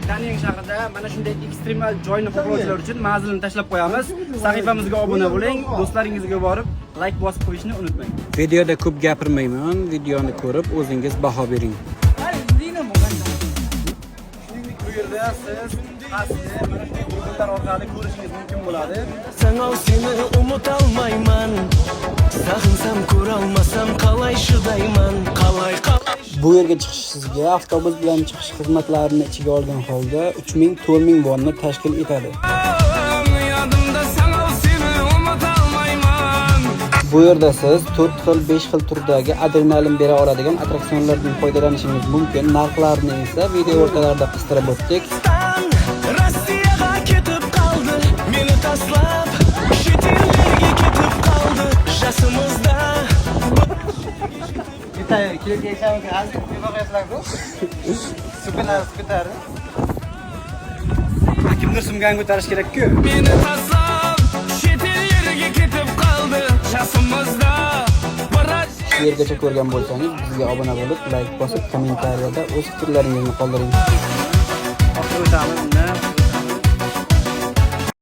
Danyang shahrida mana shunday ekstremal joyni xohlovchilar uchun manzilini tashlab qo'yamiz. Sahifamizga obuna bo'ling, do'stlaringizga borib like bosib qo'yishni unutmang. Videoda ko'p gapirmayman, videoni ko'rib o'zingiz baho bering. Shuningdek, bu yerda siz pastni mana shunday durbinlar orqali ko'rishingiz mumkin bo'ladi. Ау, сені ұмыта алмаймын. Сағынсам, көре алмасам, қалай шыдаймын, қалай, қалай? Bu yerga chiqish sizga avtobus bilan chiqish xizmatlarini ichiga olgan holda 3000 4000 vonni tashkil etadi. Ұядымда ау, сені ұмыта алмаймын. Bu yerda siz 4 xil, 5 xil turdagi adrenalin bera oladigan attraksionlardan foydalanishingiz mumkin. Narxlarni esa video o'rtalarida qistirib o'tdik. Россияға кетіп қалды, мені тастап шетелдерге кетіп қалды жасымызда. Bitta kelgan hozir nima qilyapsizlar-ku? Sukalar ko'tarib. Kimdir sumkani ko'tarish kerak-ku. Мені тастап шетелдерге кетіп қалды жасымызда біраз. Shu yergacha ko'rgan bo'lsangiz, bizga obuna bo'lib, like bosib, kommentariyada o'z fikrlaringizni qoldiring. Oxiri o'tamiz undan.